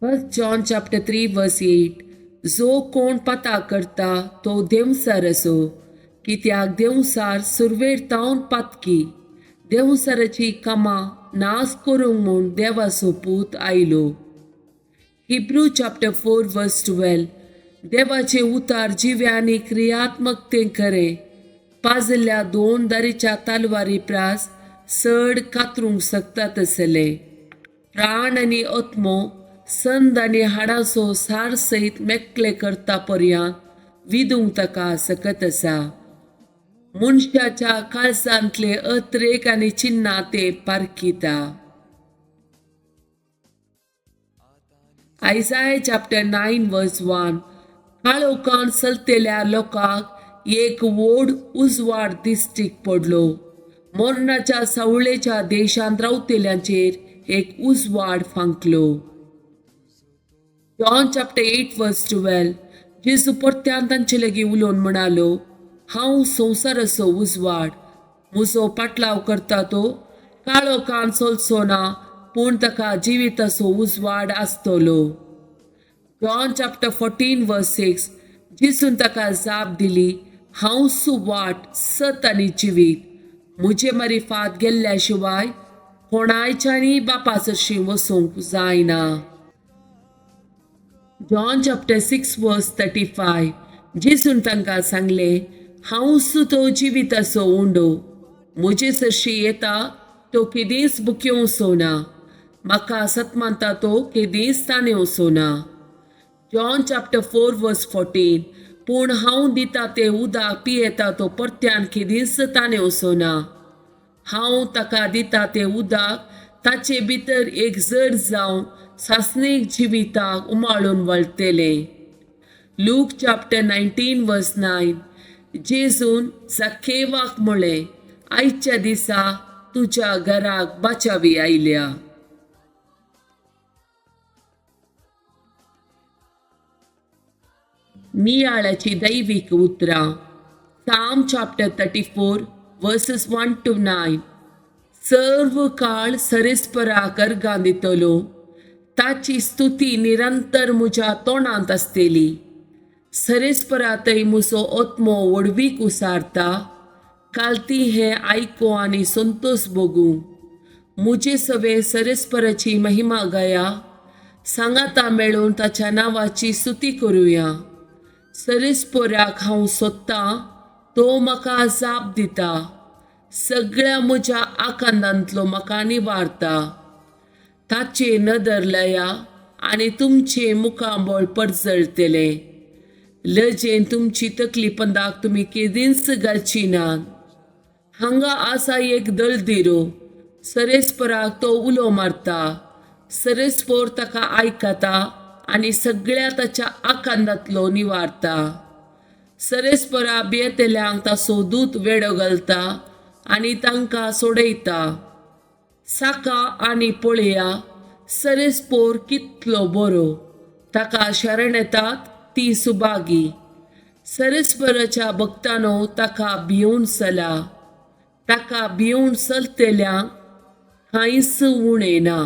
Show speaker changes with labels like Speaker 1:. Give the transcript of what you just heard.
Speaker 1: First John chapter 3 verse 8. जो कोण पता करता तो देंवसार असो, कित्याक देंवसार सुरवेर तावन पातकी. देंवसाराची कामां नाश करूंक म्हूण देवाचो पूत आयलो. Hebrew chapter 4 verse 12. देवाचे उतार जिवे आनी क्रियात्मक तें खरें, पाजल्ल्या दोन दारीच्या तलवारी प्रास चड कातरूंक शकता तसले. प्राण आनी आत्मो, संद आनी हाडाचो सार सयत मेकळे करता पर्यंत विदूंक ताका सकत आसा. मनशाच्या काळजांतले अत्रेक आनी चिन्नां ते पारखिता. Isaiah chapter 9 verse 1. काळोखान चलतल्या लोकांक एक व्हड उजवाड दिश्टीक पडलो. मरणाच्या सावळेच्या देशांत रावतल्यांचेर एक उजवाड फांकलो. John chapter 8 verse 12. जेजू परत्यान तांचे लागीं उलोवन म्हणालो, हांव संवसाराचो उजवाड. म्हजो पाटलाव करता तो काळोखान चलचो ना, पूण ताका जिविताचो उजवाड आसतलो. John chapter 14 verse 6. जेजून ताका जाप दिली, हांव सु वाट, सत आनी जिवीत. म्हजे मारिफात गेल्ल्या शिवाय कोणायच्यानी बापा सरशीं वचूंक जायना. John chapter 6 verse 35. जेजून तांकां सांगलें, हांव सु तो जिविताचो उंडो. म्हजे सरशीं येता तो केदींच बुकयोवचो ना, म्हाका सत मानता तो केदींच ताणेवचो ना. John chapter 4 verse 14. पूण हांव दिता तें उदक पियेता तो परत्यान केदींच ताणेवचो ना. हांव ताका दिता तें उदक ताचे भितर एक जड जावन सासणीक जिविताक उमाळून वळटलें. लूक चॅप्टर 19 वर्स 9. जेजून जाकेवाक म्हळें, आयच्या दिसा तुज्या घराक बाचावी आयल्या. नियाळाची दैवीक उतरां. Psalm chapter 34 verses 1 to 9. सर्व काळ सरेस्पराक अर्गां दितलो, ताची स्तुती निरंतर म्हज्या तोंडांत आसतली. सरेस्परातय म्हजो आत्मो व्हडवीक उसारता. कालती हें आयको आनी संतोश भोगूं. म्हजे सवे सरेस्पराची महिमा गाया, सांगाता मेळून ताच्या नांवाची स्तुती करुया. सरेस्पराक हांव सोदतां, तो म्हाका जाप दिता. सगळ्या म्हज्या आकांतांतलो म्हाका निवारता. ताचे नदर लया आनी तुमचें मुखामळ परजळटलें. लजेन तुमची तकली पंदाक तुमी केदींच घालची नात. हांगा आसा एक दळदिरो, सरेस्पराक तो उलो मारता. सरेस्पोर ताका आयकता आनी सगळ्या ताच्या आकांतांतलो निवारता. सरेस्परा भियेतल्यांक ताचो दूत वेडो घालता आनी तांकां सोडयता. साका आनी पळया, सरेस्पोर कितलो बरो, ताका शरण येतात ती सुभागी. सरेस्पराच्या भक्तानो ताका भिवून चला. ताका भिवून चलतल्यांक कांयच उणें ना.